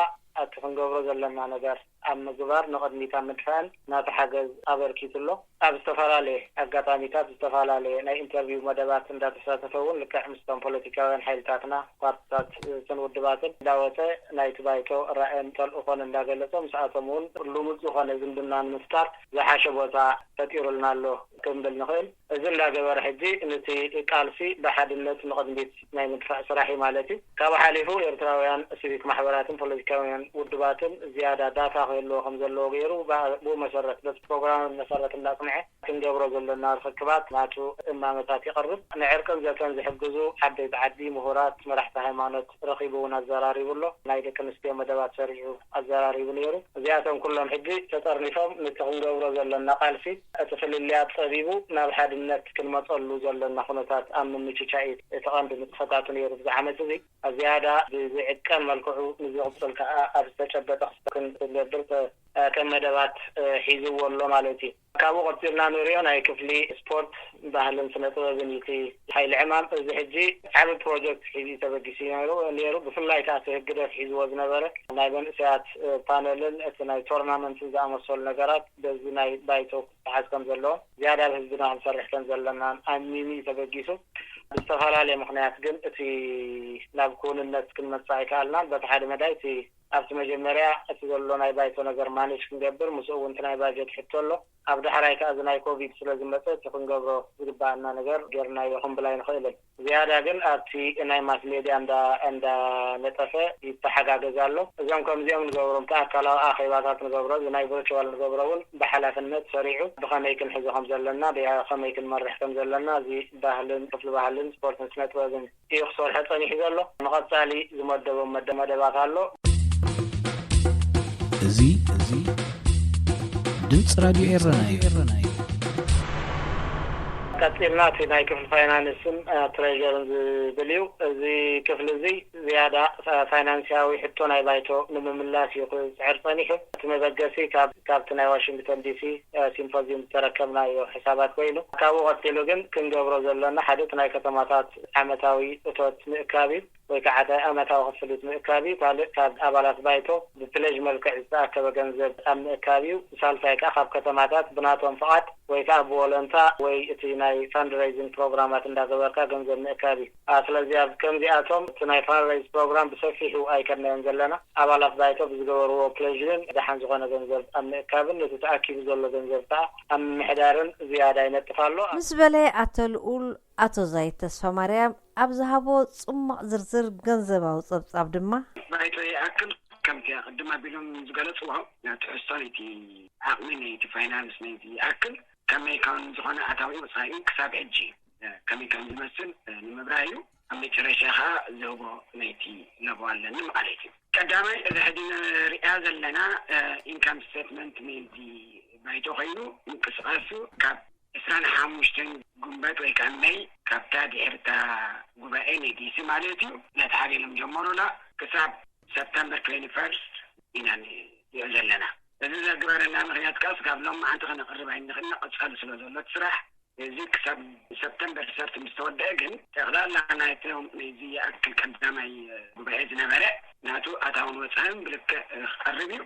እቲ ክንገብሮ ዘለና ነገር ኣብ ምግባር ንቕድሚት ኣብ ምድፋእን ናቲ ሓገዝ ኣበርኪቱ ኣሎ። ኣብ ዝተፈላለየ ኣጋጣሚታት ዝተፈላለየ ናይ ኢንተርቪው መደባት እንዳተሳተፈ እውን ልክዕ ምስቶም ፖለቲካውያን ሓይልታትና ፓርትታት ስን ውድባትን እንዳወፀ ናይቲ ባይቶ ራእን ተልእኾን እንዳገለፀ ምስኣቶም እውን ልሙድ ዝኾነ ዝምድና ንምፍጣር ዝሓሸ ቦታ ፈጢሩልና ኣሎ ክንብል ንኽእል። እዚ እንዳገበረ ሕጂ ነቲ ቃልሲ ብሓድነት ንቕድሚት ናይ ምድፋእ ስራሕ እዩ ማለት እዩ። ካብ ሓሊፉ ኤርትራውያን ሲቪክ ማሕበራትን ፖለቲካውያን ውድባትን ዝያዳ ዳታ ክህልዎ ከም ዘለዎ ገይሩ ብኡ መሰረት በቲ ፕሮግራም መሰረት እንዳፅንዐ ክንገብሮ ዘለና ርክክባት ናቱ እማመታት ይቐርብ። ንዕርቅን ዘተን ዝሕግዙ ዓበይቲ ዓዲ፣ ምሁራት፣ መራሕቲ ሃይማኖት ረኺቡ እውን ኣዘራሪቡ ኣሎ። ናይ ደቂ ኣንስትዮ መደባት ሰሪዑ ኣዘራሪቡ ነይሩ። እዚኣቶም ኩሎም ሕጂ ተጠርኒፎም ነቲ ክንገብሮ ዘለና ቃልሲ እቲ ፍልልያት ጸቢቡ ናብ ሓድነት ክንመጸሉ ዘለና ኩነታት ኣብ ምምችቻእ እዩ እቲ ቀንዲ ንጥፈታቱ ነይሩ። ብዚ ዓመት እዚ ዝያዳ ብዝዕቀን መልክዑ ንዝቕጽል ከዓ ኣብ ዝተጨበጠ ክስተ ክንገብር ከም መደባት ሒዝዎ ኣሎ ማለት እዩ። ካብኡ ቀፂልና ንሪኦ ናይ ክፍሊ ስፖርት፣ ባህልን ስነ ጥበብን እዩ እቲ ሓይሊ ዕማም። እዚ ሕጂ ዓቢ ፕሮጀክት ሒዙ ተበጊሱ ነይሩ። ብፍላይ ከዓ እቲ ህግደፍ ሒዝዎ ዝነበረ ናይ መንእሰያት ፓነልን እቲ ናይ ቶርናመንትን ዝኣመሰሉ ነገራት በዚ ናይ ባይቶ ክተሓዝ ከም ዘለዎ ዝያዳ ኣብ ህዝብና ክንሰርሕ ከም ዘለናን ኣሚሙ እዩ ተበጊሱ። ብዝተፈላለየ ምኽንያት ግን እቲ ናብ ክውንነት ክንመፅእ ኣይከኣልናን። በቲ ሓደ መዳይ እቲ ኣብቲ መጀመርያ እቲ ዘሎ ናይ ባይቶ ነገር ማኔጅ ክንገብር ምስኡ እውን እቲ ናይ ባጀት ሕቶ ኣሎ። ኣብ ዳሕራይ ከዓ እዚ ናይ ኮቪድ ስለ ዝመፀ እቲ ክንገብሮ ዝግባኣና ነገር ጌርናዮ ክንብል ኣይንኽእልን። ዝያዳ ግን ኣብቲ ናይ ማስ ሜድያ እንዳ እንዳነጠፈ ይተሓጋገዝ ኣሎ። እዞም ከምዚኦም ንገብሮም እቲ ኣካላዊ ኣኼባታት ንገብሮ እዚ ናይ ቨርቹዋል ንገብሮ እውን ብሓላፍነት ሰሪዑ ብኸመይ ክንሕዞ ከም ዘለና ብኸመይ ክንመርሕ ከም ዘለና እዚ ባህልን ክፍሊ ባህልን ስፖርትን ስነ ጥበብን እዩ ክሰርሖ ጸኒሑ ዘሎ። ንቐጻሊ ዝመደቦም መደ- መደባት ኣሎ። እዚ እዚ ድምፂ ራድዮ ኤረና እዩ። ቀጺልና እቲ ናይ ክፍሊ ፋይናንስን ትሬዥርን ዝብል እዩ። እዚ ክፍሊ እዚ ዝያዳ ፋይናንስያዊ ሕቶ ናይ ባይቶ ንምምላስ እዩ ክፅዕር ጸኒሑ። እቲ መበገሲ ካብ ካብቲ ናይ ዋሽንግተን ዲሲ ሲምፖዚዩም ዝተረከብናዮ ሕሳባት ኮይኑ ካብኡ ቀፂሉ ግን ክንገብሮ ዘለና ሓደ እቲ ናይ ከተማታት ዓመታዊ እቶት ምእካብ እዩ። ወይ ከዓ ዓመታዊ ክፍሊት ምእካብ እዩ። ካልእ ካብ ኣባላት ባይቶ ብፕለጅ መልክዕ ዝተኣከበ ገንዘብ ኣብ ምእካብ እዩ። ሳልሳይ ከዓ ካብ ከተማታት ብናቶም ፍቓድ ወይ ከዓ ብወለንታ ወይ እቲ ናይ ፋንድሬይዚንግ ፕሮግራማት እንዳገበርካ ገንዘብ ምእካብ እዩ። ስለዚ ኣብ ከምዚኣቶም እቲ ናይ ፋንድሬይዝ ፕሮግራም ብሰፊሑ ኣይከድናዮን ዘለና። ኣባላት ባይቶ ብዝገበርዎ ፕለጅ ግን ደሓን ዝኾነ ገንዘብ ኣብ ምእካብን ነቲ ተኣኪቡ ዘሎ ገንዘብ ከዓ ኣብ ምምሕዳርን ዝያዳ ይነጥፍ ኣሎ። ምስ በለ ኣቶ ልኡል ኣቶ ዛይድ ተስፋማርያም ኣብ ዝሃቦ ጽሙቕ ዝርዝር ገንዘባዊ ጸብጻብ ድማ፣ ባይቶ ይኣክል ከምቲ ኣቐድም ኣቢሎም ዝገለጽዎ ትሕዝቶ ናይቲ ዓቕሚ ናይቲ ፋይናንስ ናይቲ ይኣክል ከመይ ከም ዝኾነ ኣታዊኡ ወጻኢኡ ክሳብ ሕጂ ከመይ ከም ዝመስል ንምብራህ እዩ። ኣብ መጨረሻ ከዓ ዝህቦ ናይቲ ለቦ ኣለኒ ማለት እዩ። ቀዳማይ እዚ ሕጂ ንሪኣ ዘለና ኢንካም ስቴትመንት ናይቲ ባይቶ ኮይኑ ምንቅስቃሱ ካብ ዕስራን ሓሙሽተን ጉንበት ወይ ከዓ መይ ካብታ ድሕርታ ጉባኤ ናይ ዲሲ ማለት እዩ ነቲ ሓደ ኢሎም ጀመሩላ ክሳብ ሰፕተምበር ትዌንቲ ፈርስት ኢና ንሪኦ ዘለና። እዚ ዘግበረና ምክንያት ከዓ ስጋብ ሎም መዓንቲ ክነቅርብ ኣይንኽእል ቀፃሉ ስለ ዘሎ እቲ ስራሕ እዚ ክሳብ ሰፕተምበር ሰርት ምስ ተወደአ ግን ጠቕላላ ናይቶም ናይዚ ይኣክል ቀዳማይ ጉባኤ ዝነበረ ናቱ ኣታውን ወፃእን ብልክዕ ክቐርብ እዩ።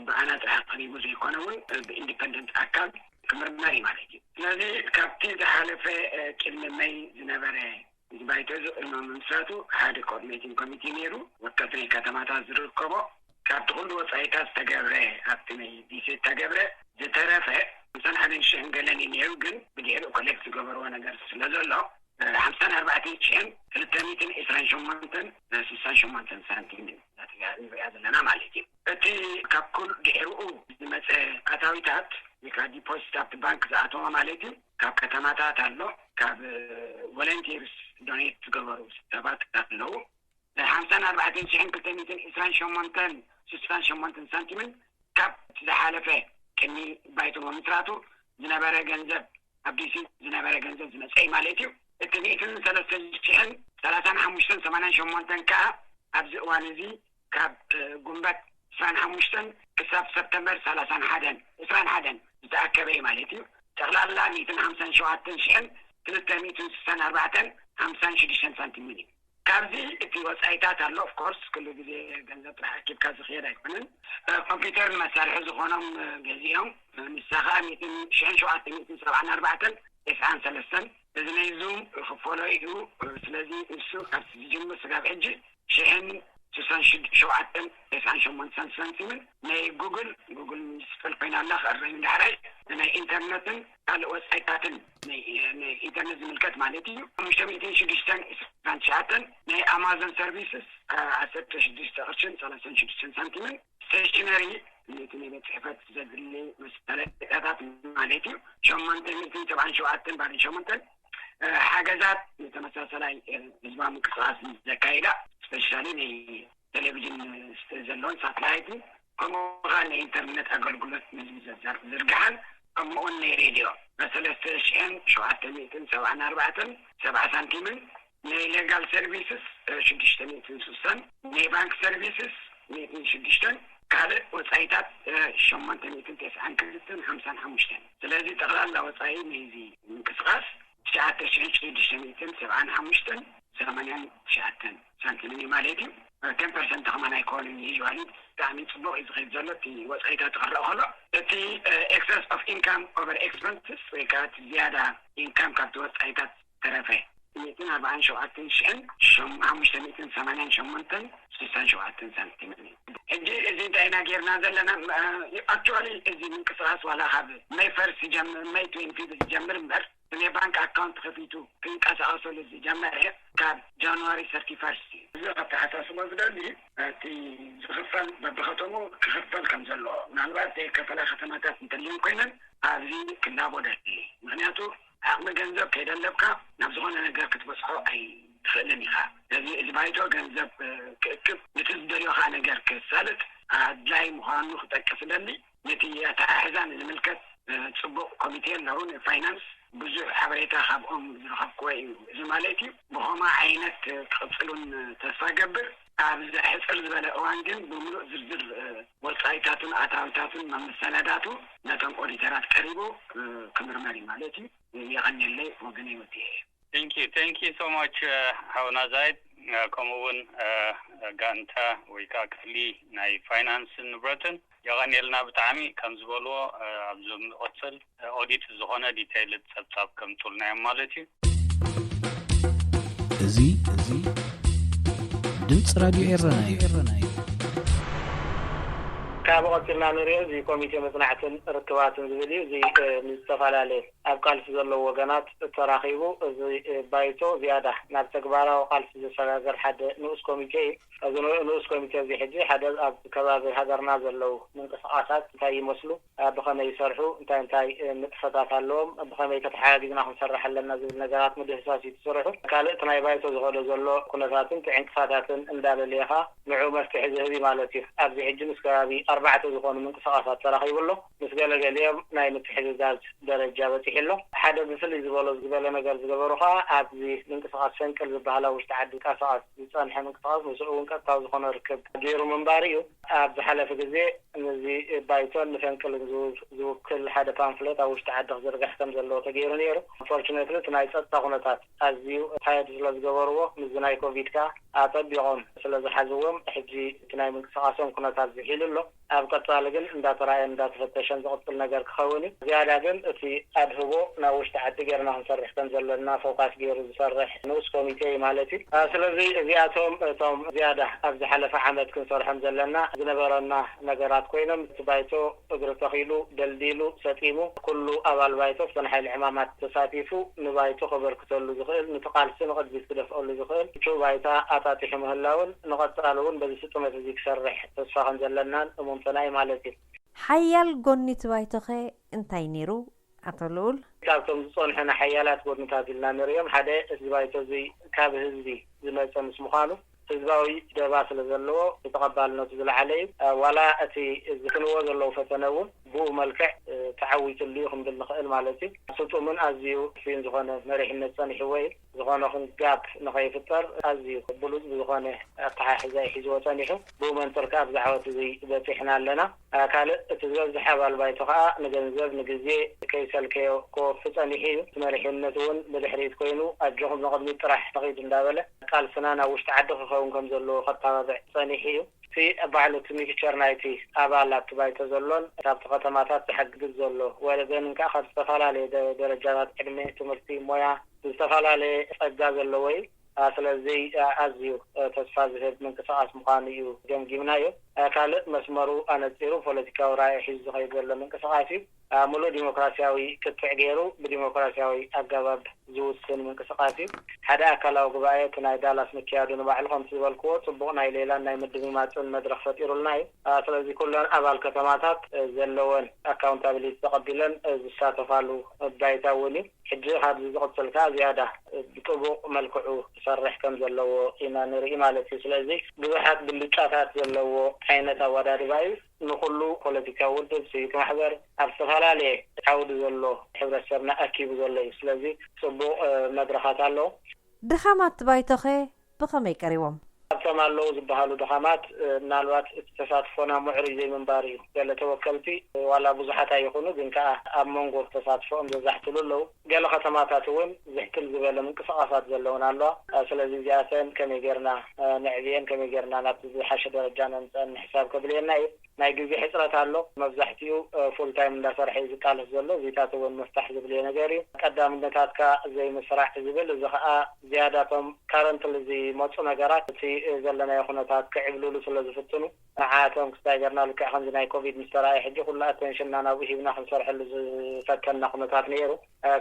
ብኣና ጥራሕ ቀሪቡ ዘይኮነ እውን ብኢንዲፐንደንት ኣካል ክምርመር እዩ ማለት እዩ። ስለዚ ካብቲ ዝሓለፈ ቅድሚ መይ ዝነበረ እዚ ባይቶ እዚ ቅድሚ ምምስራቱ ሓደ ኮኦርዲኔቲንግ ኮሚቴ ነይሩ። ወከልቲ ናይ ከተማታት ዝርከቦ ካብቲ ኩሉ ወፃኢታት ዝተገብረ ኣብቲ ናይ ዲሲ ዝተገብረ ዝተረፈ ሓምሳን ሓደን ሽሕን ገለን እዩ ነይሩ። ግን ብድሕሪኡ ኮሌክት ዝገበርዎ ነገር ስለ ዘሎ ሓምሳን ኣርባዕተን ሽሕን ክልተ ሚእትን ዕስራን ሸሞንተን ስሳን ሸሞንተን ሳንቲም እዩ ናትያ ንሪኣ ዘለና ማለት እዩ። እቲ ካብ ኩሉ ድሕሪኡ ዝመፀ ኣታዊታት ወይ ከዓ ዲፖዚት ኣብቲ ባንክ ዝኣተወ ማለት እዩ ካብ ከተማታት ኣሎ፣ ካብ ቮለንቲርስ ዶኔት ዝገበሩ ሰባት ኣለዉ። ሓምሳን ኣርባዕተን ሽሕን ክልተ ሚእትን ዕስራን ሸሞንተን ስሳን ሸሞንተን ሳንቲምን ካብ ዝሓለፈ ቅድሚ ባይቶ ምምስራቱ ዝነበረ ገንዘብ፣ ኣብ ዲሲ ዝነበረ ገንዘብ ዝመፀ እዩ ማለት እዩ። እቲ ሚእትን ሰለስተ ሽሕን ሰላሳን ሓሙሽተን ሰማንያን ሸሞንተን ከዓ ኣብዚ እዋን እዚ ካብ ጉንበት ዕስራን ሓሙሽተን ክሳብ ሰፕተምበር ሰላሳን ሓደን ዕስራን ሓደን ዝተኣከበ እዩ ማለት እዩ። ጠቕላላ ሚእትን ሓምሳን ሸውዓተን ሽሕን ክልተ ሚእትን ስሳን ኣርባዕተን ሓምሳን ሽዱሽተን ሳንቲምን እዩ። ካብዚ እቲ ወፃኢታት ኣሎ። ኦፍኮርስ ኩሉ ግዜ ገንዘብ ጥራሕ ኣኪብካ ዝኽየድ ኣይኮነን። ኮምፒውተር መሳርሒ ዝኾኖም ገዚኦም፣ ንሳ ከዓ ሚእትን ሽሕን ሸውዓተ ሚእትን ሰብዓን ኣርባዕተን ተስዓን ሰለስተን እዚ ናይ ዙም ክፈሎ እዩ። ስለዚ ንሱ ካብ ዝጅምር ስጋብ ሕጂ ሽሕን ስሳን ሸውዓተን ተስዓን ሸሞንተን ሳንቲምን ናይ ጉግል ጉግል ምስ ፈልኮይና ኣላ ክእረዩ ዳሕራይ ናይ ኢንተርነትን ካልእ ወፃኢታትን ናይ ኢንተርነት ዝምልከት ማለት እዩ። ሓሙሽተ ሚእትን ሽዱሽተን ዕስራን ትሽዓተን ናይ ኣማዞን ሰርቪስስ ዓሰርተ ሽዱሽተ ቅርሽን ሰላሳን ሽዱሽተን ሳንቲምን ስቴሽነሪ ነቲ ናይ ቤት ፅሕፈት ዘድሊ መሳለጥያታት ማለት እዩ። ሸሞንተ ሚእትን ሰብዓን ሸውዓተን ባርን ሸሞንተን ሓገዛት ንተመሳሰላይ ህዝባዊ ምንቅስቃስ ዘካይዳ ስፔሻሊ ናይ ቴሌቪዥን ዘለውን ሳትላይትን ከምኡ ከዓ ናይ ኢንተርነት ኣገልግሎት ንህዝቢ ዝርግሓን ከምኡውን ናይ ሬድዮ ሰለስተ ሽሕን ሸውዓተ ሚእትን ሰብዓን ኣርባዕተን ሰብዓ ሳንቲምን ናይ ሌጋል ሰርቪስስ ሽዱሽተ ሚእትን ስሳን ናይ ባንክ ሰርቪስስ ሚእትን ሽዱሽተን ካልእ ወፃኢታት ሸሞንተ ሚእትን ተስዓን ክልተን ሓምሳን ሓሙሽተን። ስለዚ ጠቕላላ ወፃኢ ናይዚ ምንቅስቃስ ትሽዓተ ሽሕን ሽዱሽተ ሚእትን ሰብዓን ሓሙሽተን ሰማንያን ትሽዓተን ሳንቲምን እዩ ማለት እዩ። ቴን ፐርሰንት ከማን ኣይኮኑን። ዩዋሊ ብጣዕሚ ፅቡቅ እዩ ዝኸይድ ዘሎ። እቲ ወፃኢታት ክረእ ከሎ እቲ ኤክሰስ ኦፍ ኢንካም ኦቨር ኤክስፐንስስ ወይ ከዓ እቲ ዝያዳ ኢንካም ካብቲ ወፃኢታት ተረፈ ሚእትን ኣርባዓን ሸውዓተን ሽሕን ሓሙሽተ ሚእትን ሰማንያን ሸሞንተን ስሳን ሸውዓተን ሳንቲምን እዩ። ሕጂ እዚ እንታይ ኢና ጌርና ዘለና? ኣክቹዋሊ እዚ ምንቅስቃስ ዋላ ካብ መይ ፈርስት ዝጀምር መይ ትዌንቲ ዝጀምር እምበር ናይ ባንክ ኣካውንት ከፊቱ ክንቀሳቀሰሉ ዝጀመረ ካብ ጃንዋሪ ሰርቲ ፈርስት እዩ። እዚ ከተሓሳስቦ ዝደሊ እቲ ዝኽፈል በብኸተሙ ክኽፈል ከም ዘለዎ ምናልባት ዘይከፈላ ከተማታት እንተልዮም ኮይነን ኣብዚ ክላቦ ደሊ። ምክንያቱ ዓቕሚ ገንዘብ ከይደለብካ ናብ ዝኾነ ነገር ክትበፅሖ ኣይትኽእልን ኢኻ። ስለዚ እዚ ባይቶ ገንዘብ ክእክብ ነቲ ዝደልዮ ከዓ ነገር ክሳልጥ ኣድላይ ምዃኑ ክጠቅስ እደሊ። ነቲ ኣተሓሕዛ ንዝምልከት ፅቡቕ ኮሚቴ ኣለዉ ናይ ፋይናንስ ብዙሕ ሓበሬታ ካብኦም ዝረኸብክዎ እዩ። እዚ ማለት እዩ ብኸማ ዓይነት ክቕፅሉን ተስፋ ገብር። ኣብዚ ሕፅር ዝበለ እዋን ግን ብምሉእ ዝርዝር ወፃኢታቱን ኣታዊታቱን መመሰነዳቱ ነቶም ኦዲተራት ቀሪቡ ክምርመር እዩ ማለት እዩ። የቐንየለይ ወገነይ ወዲኤ። Thank you, thank you so much ሓውና ዛይድ። ከምኡ እውን ጋንታ ወይ ከዓ ክፍሊ ናይ ፋይናንስን ንብረትን የቐንየልና ብጣዕሚ። ከም ዝበልዎ ኣብ ዝቕፅል ኦዲት ዝኾነ ዲቴይልድ ፀብፃብ ከምፁልና እዮም ማለት እዩ። እዚ እዚ ድምፂ ራድዮ ኤረና እዩ። ካብ ቀፂልና ንሪኦ እዚ ኮሚቴ መፅናዕትን ርክባትን ዝብል እዩ። እዚ ምስ ዝተፈላለየ ኣብ ቃልሲ ዘለዉ ወገናት ተራኺቡ እዚ ባይቶ ዝያዳ ናብ ተግባራዊ ቃልሲ ዘሰጋግር ሓደ ንኡስ ኮሚቴ እዩ። እዚ ንኡስ ኮሚቴ እዚ ሕጂ ሓደ ኣብ ከባቢ ሃገርና ዘለዉ ምንቅስቃሳት እንታይ ይመስሉ፣ ብኸመይ ይሰርሑ፣ እንታይ እንታይ ንጥፈታት ኣለዎም፣ ብኸመይ ተተሓጋጊዝና ክንሰርሕ ኣለና ዝብል ነገራት ምድህሳስ እዩ ዝሰርሑ። ካልእ እቲ ናይ ባይቶ ዝኸዶ ዘሎ ኩነታትን እቲ ዕንቅፋታትን እንዳለለየኻ ንዑ መፍትሒ ዝህብ እዩ ማለት እዩ። ኣብዚ ሕጂ ምስ ከባቢ ኣርባዕተ ዝኾኑ ምንቅስቃሳት ተራኺቡ ኣሎ። ምስ ገለገሊኦም ናይ ምትሕግጋዝ ደረጃ በፂሑ ኣሎ። ሓደ ብፍልይ ዝበሎ ዝበለ ነገር ዝገበሩ ከዓ ኣብዚ ምንቅስቃስ ፈንቅል ዝበሃል ኣብ ውሽጢ ዓዲ ቀሳቐስ ዝፀንሐ ምንቅስቃስ ምስኡ እውን ቀጥታዊ ዝኾነ ርክብ ገይሩ ምንባሩ እዩ። ኣብ ዝሓለፈ ግዜ ንዚ ባይቶን ንፈንቅልን ዝውክል ሓደ ፓምፍሌት ኣብ ውሽጢ ዓዲ ክዝርጋሕ ከም ዘለዎ ተገይሩ ነይሩ። ፎርቹኔትሊ እቲ ናይ ፀጥታ ኩነታት ኣዝዩ ታየት ስለ ዝገበርዎ ምስዚ ናይ ኮቪድ ከዓ ኣፀቢቖም ስለ ዝሓዝዎም ሕጂ እቲ ናይ ምንቅስቃሶም ኩነታት ዝሒሉ ኣሎ። ኣብ ቀፃሊ ግን እንዳተራእየን እንዳተፈተሸን ዝቕፅል ነገር ክኸውን እዩ። ዝያዳ ግን እቲ ኣድህቦ ናብ ውሽጢ ዓዲ ጌርና ክንሰርሕ ከም ዘለና ፎካስ ገይሩ ዝሰርሕ ንኡስ ኮሚቴ እዩ ማለት እዩ። ስለዚ እዚኣቶም እቶም ዝያዳ ኣብ ዝሓለፈ ዓመት ክንሰርሖም ዘለና ዝነበረና ነገራት ኮይኖም እቲ ባይቶ እግሪ ተኺሉ ደልዲሉ ሰጢሙ ኩሉ ኣባል ባይቶ ብተን ሓይሊ ዕማማት ተሳቲፉ ንባይቶ ከበርክተሉ ዝኽእል ንቲ ቃልሲ ንቕድሚት ክደፍአሉ ዝኽእል ምቹው ባይታ ኣጣጢሑ ምህላውን ንቐፃሊ እውን በዚ ስጥመት እዚ ክሰርሕ ተስፋ ከም ዘለናን እሙንትና እዩ ማለት እዩ። ሓያል ጎኒ እቲ ባይቶኸ እንታይ ነይሩ ኣቶ ልኡል? ካብቶም ዝፀንሑና ሓያላት ጎድንታት ኢልና ንሪኦም ሓደ እዚ ባይቶ እዚ ካብ ህዝቢ ዝመፀ ምስ ምዃኑ ህዝባዊ ደባ ስለ ዘለዎ ተቐባልነቱ ዝለዓለ እዩ። ዋላ እቲ ዝፍንዎ ዘለዉ ፈተነ እውን ብኡ መልክዕ ተዓዊትሉ እዩ ክንብል ንኽእል ማለት እዩ። ስጡምን ኣዝዩ ፍን ዝኾነ መሪሕነት ጸኒሕዎ እዩ። ዝኾነ ክንጋብ ንኸይፍጠር ኣዝዩ ብሉጽ ብዝኾነ ኣተሓሕዛ እዩ ሒዝዎ ጸኒሑ። ብኡ መንጽር ከዓ ኣብዚ ዓወት እዚ በጺሕና ኣለና። ካልእ እቲ ዝበዝሕ ኣባል ባይቶ ከዓ ንገንዘብ ንግዜ ከይሰልከዮ ክወፊ ጸኒሑ እዩ። እቲ መሪሕነት እውን ብድሕሪት ኮይኑ ኣጆኹም ንቕድሚት ጥራሕ ንኺድ እንዳበለ ቃልስና ናብ ውሽጢ ዓዲ ክኸውን ከም ዘለዎ ከተባብዕ ጸኒሑ እዩ። እቲ ባዕሉ እቲ ሚክቸር ናይቲ ኣባላት ባይቶ ዘሎን ካብቲ ከተማታት ዝሓግዝ ዘሎ ወገንን ከዓ ካብ ዝተፈላለየ ደ- ደረጃታት ዕድመ፣ ትምህርቲ፣ ሞያ ዝተፈላለየ ጸጋ ዘለዎ እዩ። ስለዚ ኣዝዩ ተስፋ ዝህብ ምንቅስቃስ ምዃኑ እዩ ገምጊምናዮ። ካልእ መስመሩ ኣነጺሩ ፖለቲካዊ ራእይ ሒዙ ዝኸይድ ዘሎ ምንቅስቃስ እዩ። ሙሉእ ዲሞክራሲያዊ ክትዕ ገይሩ ብዲሞክራሲያዊ ኣገባብ ዝውስን ምንቅስቃስ እዩ። ሓደ ኣካላዊ ጉባኤ እቲ ናይ ዳላስ ምክያዱ ንባዕሉ ከምቲ ዝበልክዎ ጽቡቕ ናይ ሌላን ናይ ምድምማፅን መድረኽ ፈጢሩልና እዩ። ስለዚ ኩለን ኣባል ከተማታት ዘለወን ኣካውንታብሊቲ ተቐቢለን ዝሳተፋሉ ባይታ እውን እዩ። ሕጂ ካብዚ ዝቕፅል ከዓ ዝያዳ ብጥቡቕ መልክዑ ክሰርሕ ከም ዘለዎ ኢና ንርኢ ማለት እዩ። ስለዚ ብዙሓት ብልጫታት ዘለዎ ዓይነት ኣወዳድባ እዩ። ንኩሉ ፖለቲካዊ ውድብ፣ ሲቪክ ማሕበር፣ ኣብ ዝተፈላለየ ዓውዲ ዘሎ ሕብረተሰብና ኣኪቡ ዘሎ እዩ። ስለዚ ጽቡቕ መድረኻት ኣለዉ። ድኻማት ባይቶኸ ብኸመይ ቀሪቦም? ኣብቶም ኣለዉ ዝበሃሉ ድኻማት ምናልባት እቲ ተሳትፎና ምዕሩይ ዘይምንባር እዩ። ገለ ተወከልቲ ዋላ ብዙሓት ኣይኹኑ ግን ከኣ ኣብ መንጎ ተሳትፎኦም ዘዛሕትሉ ኣለዉ። ገለ ከተማታት እውን ዝሕትል ዝበለ ምንቅስቃሳት ዘለውን ኣለዋ። ስለዚ እዚኣተን ከመይ ጌርና ነዕብየን ከመይ ጌርና ናብቲ ዝሓሸ ደረጃ ነምፀአን ምሕሳብ ከድልየና እዩ። ናይ ግዜ ሕፅረት ኣሎ። መብዛሕትኡ ፉል ታይም እንዳሰርሐ እዩ ዝቃለስ ዘሎ። እዚታት እውን ምፍታሕ ዝብልዮ ነገር እዩ። ቀዳምነታትካ ዘይምስራዕ ዝብል እዚ ከዓ ዝያዳቶም ካረንትሊ ዝመፁ ነገራት እቲ ዘለናዮ ኩነታት ክዕብልሉ ስለ ዝፍትኑ ንዓቶም ክስታይ ገርና ልክዕ ከምዚ ናይ ኮቪድ ምስ ተራእየ ሕጂ ኩሉ ኣተንሽንና ናብኡ ሂብና ክንሰርሐሉ ዝፈተና ኩነታት ነይሩ።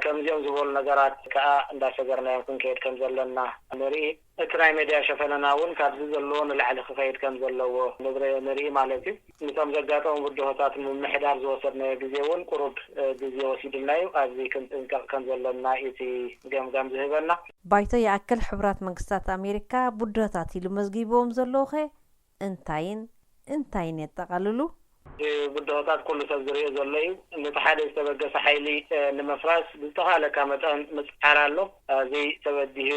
ከምዚኦም ዝበሉ ነገራት ከዓ እንዳሰገርናዮም ክንከይድ ከም ዘለና ንርኢ። እቲ ናይ ሜድያ ሸፈነና እውን ካብዚ ዘለዎ ንላዕሊ ክኸይድ ከም ዘለዎ ንርኢ ማለት እዩ። ንቶም ዘጋጠሙ ብድሆታት ንምምሕዳር ዝወሰድናዮ ግዜ እውን ቁሩብ ግዜ ወሲዱልና እዩ። ኣብዚ ክንጥንቀቕ ከም ዘለና እቲ ገምጋም ዝህበና። ባይቶ ይኣክል ሕቡራት መንግስታት ኣሜሪካ ብድሆታት ኢሉ መዝጊብዎም ዘለዉኸ እንታይን እንታይን የጠቓልሉ? ብድሆታት ኩሉ ሰብ ዝሪኦ ዘሎ እዩ። ነቲ ሓደ ዝተበገሰ ሓይሊ ንምፍራስ ብዝተኻለካ መጠን ምፅዓር ኣሎ። እዚ ተበዲሁ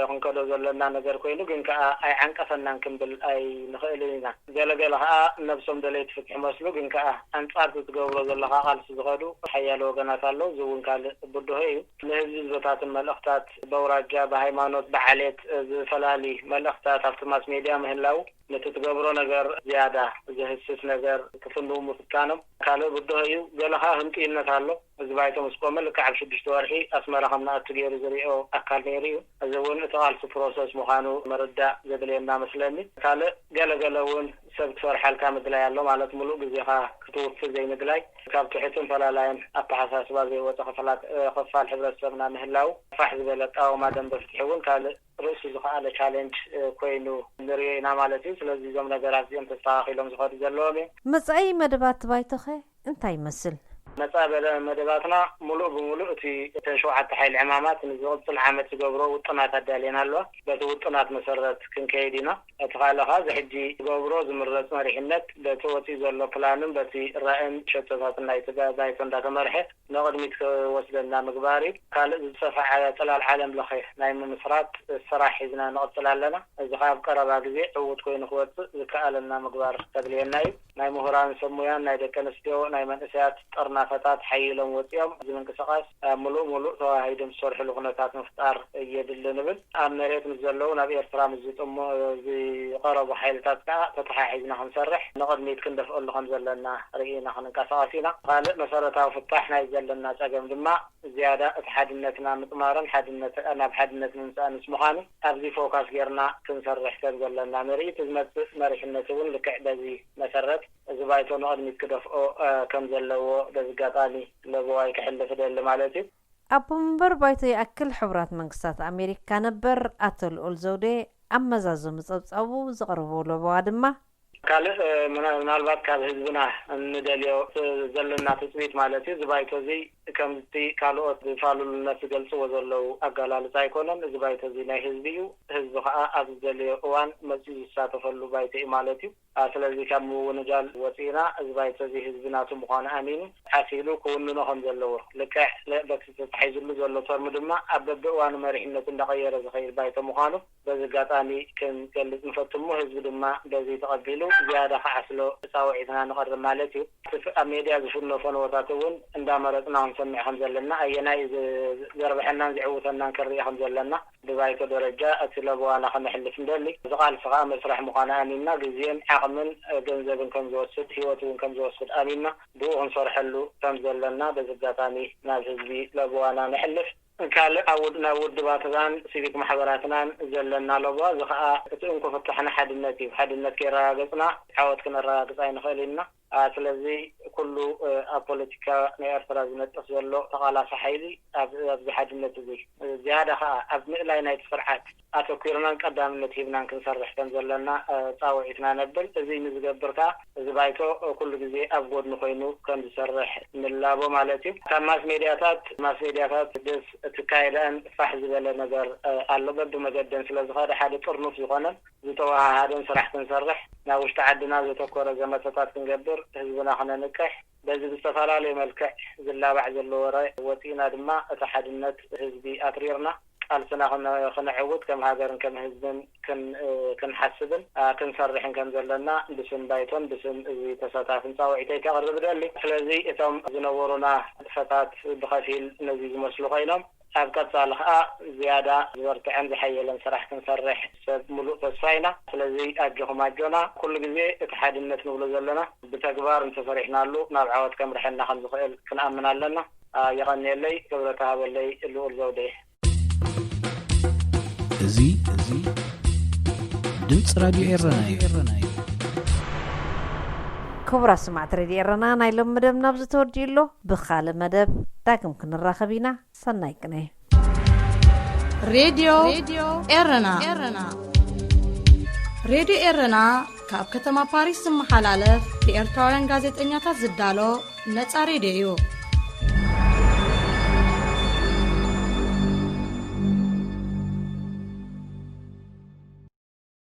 ክንከዶ ዘለና ነገር ኮይኑ ግን ከዓ ኣይዓንቀፈናን ክንብል ኣይንኽእልን ኢና። ገለገለ ከዓ ነብሶም ደለይቲ ፍትሒ መስሉ ግን ከዓ ኣንፃርቲ ትገብሮ ዘለካ ቃልሲ ዝኸዱ ሓያለ ወገናት ኣለዉ። እዚ እውን ካልእ ብድሆ እዩ። ንህዝቢ ዝበታትን መልእኽታት በውራጃ ብሃይማኖት ብዓሌት ዝፈላሊ መልእኽታት ኣብቲ ማስ ሜድያ ምህላው ነቲ ትገብሮ ነገር ዝያዳ ዘህስስ ነገር ክፍንው ምፍታኖም ካልእ ብድሆ እዩ። ገለ ከዓ ህንጥዩነት ኣሎ። እዚ ባይቶ ምስ ቆመ ልክዕ ኣብ ሽዱሽተ ወርሒ ኣስመራ ከም ንኣቱ ገይሩ ዝሪኦ ኣካል ነይሩ እዩ። እዚ እውን እቲ ቃልሲ ፕሮሰስ ምዃኑ ምርዳእ ዘድልየና መስለኒ። ካልእ ገለገለ እውን ሰብ ክሰርሓልካ ምድላይ ኣሎ ማለት ሙሉእ ግዜኻ ክትውፊ ዘይምድላይ ካብ ትሑትን ፈላላይን ኣተሓሳስባ ዘይወፀ ክፋል ሕብረተሰብና ምህላው ፋሕ ዝበለ ኣቃውማ ደንበ ፍትሒ እውን ካልእ ርእሱ ዝኸኣለ ቻሌንጅ ኮይኑ ንሪኦ ኢና ማለት እዩ። ስለዚ እዞም ነገራት እዚኦም ተስተኻኺሎም ዝኸዱ ዘለዎም እዮም። መጻኢ መደባት ባይቶኸ እንታይ ይመስል? መጻኢ መደባትና ሙሉእ ብሙሉእ እቲ እተን ሸውዓተ ሓይሊ ዕማማት ንዝቕፅል ዓመት ዝገብሮ ውጥናት ኣዳልየና ኣለዋ። በቲ ውጥናት መሰረት ክንከይድ ኢና። እቲ ካልእ ከዓ እዚ ሕጂ ዝገብሮ ዝምረፅ መሪሕነት በቲ ወፂኡ ዘሎ ፕላንን በቲ ራእን ሸቶታትን ናይቲ ባይቶ እንዳተመርሐ ንቕድሚት ክወስደና ምግባር እዩ። ካልእ ዝሰፍሐ ፅላል ዓለም ለኸ ናይ ምምስራት ስራሕ ሒዝና ንቕፅል ኣለና። እዚ ከዓ ኣብ ቀረባ ግዜ ዕዉት ኮይኑ ክወፅእ ዝከኣለና ምግባር ከድልየና እዩ። ናይ ምሁራን ሰብ ሙያን ናይ ደቂ ኣንስትዮ ናይ መንእሰያት ጥርናፈታት ሓይሎም ወፂኦም እዚ ምንቅስቃስ ሙሉእ ሙሉእ ተዋሂዶም ዝሰርሕሉ ኩነታት ምፍጣር የድሊ ንብል። ኣብ መሬት ምስ ዘለዉ ናብ ኤርትራ ምስ ዝጥሙ ዝቐረቡ ሓይልታት ከዓ ተተሓሒዝና ክንሰርሕ ንቕድሚት ክንደፍአሉ ከም ዘለና ርኢና ክንንቀሳቐስ ኢና። ካልእ መሰረታዊ ፍታሕ ናይ ዘለና ፀገም ድማ ዝያዳ እቲ ሓድነትና ምጥማርን ሓድነት ናብ ሓድነት ምምፃእ ምስ ምዃኑ ኣብዚ ፎካስ ጌርና ክንሰርሕ ከም ዘለና ንርኢ። እቲ ዝመፅእ መሪሕነት እውን ልክዕ በዚ መሰረት እዚ ባይቶ ንቕድሚት ክደፍኦ ከም ዘለዎ በዚ ኣጋጣሚ ለበዋይ ክሕልፍ እደሊ ማለት እዩ። ኣቦ መንበር ባይቶ ይኣክል ሕቡራት መንግስታት ኣሜሪካ ነበር ኣቶ ልኡል ዘውዴ ኣብ መዛዘሚ ጸብጻቡ ዘቕረቦ ለበዋ ድማ ካልእ ምናልባት ካብ ህዝብና እንደልዮ ዘለና ትፅቢት ማለት እዩ። እዚ ባይቶ እዚ ከምቲ ካልኦት ብፋሉልነት ዝገልፅዎ ዘለዉ ኣጋላልፃ ኣይኮነን። እዚ ባይቶ እዚ ናይ ህዝቢ እዩ። ህዝቢ ከዓ ኣብ ዝደልዮ እዋን መፅኡ ዝሳተፈሉ ባይቶ እዩ ማለት እዩ። ስለዚ ካብ ምውንጃል ወፂእና እዚ ባይቶ እዚ ህዝቢ ናቱ ምኳኑ ኣሚኑ ዓሲሉ ክውንኖ ከም ዘለዎ ልክዕ በቲ ተታሒዙሉ ዘሎ ተርሙ ድማ ኣብ በብእዋኑ መሪሕነቱ እንዳቀየረ ዝኸይድ ባይቶ ምኳኑ በዚ ኣጋጣሚ ክንገልፅ ንፈቱ እሞ ህዝቢ ድማ በዚ ተቐቢሉ ዝያዳ ክዓስሎ ፃውዒትና ንቐርብ ማለት እዩ። ኣብ ሜድያ ዝፍኖ ፈነወታት እውን እንዳመረፅና ክንሰምዕ ከም ዘለና ኣየናይ ዘርብሐናን ዝዕውተናን ክንርኢ ከም ዘለና ብባይቶ ደረጃ እቲ ለበዋና ከነሕልፍ እንደሊ። እዚ ቃልሲ ከዓ መስርሕ ምኳኑ ኣሚንና ግዜን ዓቕምን ገንዘብን ከም ዝወስድ ህይወት እውን ከም ዝወስድ ኣሚንና ብኡ ክንሰርሐሉ ከም ዘለና በዚ ኣጋጣሚ ናብ ህዝቢ ለበዋና ነሕልፍ። ካልእ ኣብ ውድ ናብ ውድባትናን ሲቪክ ማሕበራትናን ዘለና ለበዋ እዚ ከዓ እቲ እንኮ ፍታሕና ሓድነት እዩ። ሓድነት ከይረጋገፅና ዓወት ክነረጋግፅ ኣይንኽእል ኢና። ስለዚ ኩሉ ኣብ ፖለቲካ ናይ ኤርትራ ዝነጥፍ ዘሎ ተቓላሲ ሓይሊ ኣብዚ ሓድነት እዚ ዝያዳ ከዓ ኣብ ምእላይ ናይቲ ስርዓት ኣተኲርናን ቀዳምነት ሂብናን ክንሰርሕ ከም ዘለና ፃውዒትና ነብል። እዚ ንዝገብር ከዓ እዚ ባይቶ ኩሉ ግዜ ኣብ ጎድኒ ኮይኑ ከም ዝሰርሕ ንላቦ ማለት እዩ። ካብ ማስ ሜድያታት ማስ ሜድያታት ደስ ትካየደን ፋሕ ዝበለ ነገር ኣሎ። በብመገደን ስለ ዝኸደ ሓደ ጥርኑፍ ዝኾነን ዝተወሃሃደን ስራሕ ክንሰርሕ ናብ ውሽጢ ዓድና ዘተኮረ ዘመተታት ክንገብር ህዝብና ክነንቅሕ በዚ ብዝተፈላለየ መልክዕ ዝላባዕ ዘሎ ወረ ወፂእና ድማ እቲ ሓድነት ህዝቢ ኣትሪርና ቃልስና ክነዕውት ከም ሃገርን ከም ህዝብን ክንሓስብን ክንሰርሕን ከም ዘለና ብስም ባይቶን ብስም እዚ ተሳታፍን ፃውዒተይ ከቕርብ እደሊ። ስለዚ እቶም ዝነበሩና ንጥፈታት ብኸፊል ነዚ ዝመስሉ ኮይኖም ኣብ ቀፃሊ ከዓ ዝያዳ ዝበርትዐን ዝሓየለን ስራሕ ክንሰርሕ ሰብ ሙሉእ ተስፋ ኢና። ስለዚ ኣጆኹም ኣጆና ኩሉ ግዜ እቲ ሓድነት ንብሎ ዘለና ብተግባር እንተሰሪሕናሉ ናብ ዓወት ከምርሐና ከም ዝኽእል ክንኣምን ኣለና። የቐንየለይ፣ ክብረት ሃበለይ ልኡል ዘውዴ። እዚ እዚ ድምፂ ራድዮ ኤረና እዩ። ክቡራት ስማዕቲ ሬድዮ ኤረና ናይ ሎም መደብ ናብዚ ተወዲኡ ኣሎ። ብኻልእ መደብ ዳግም ክንራኸብ ኢና። ሰናይ ቅነ። ሬድዮ ኤረና ሬድዮ ኤረና ካብ ከተማ ፓሪስ ዝመሓላለፍ ብኤርትራውያን ጋዜጠኛታት ዝዳሎ ነጻ ሬድዮ እዩ።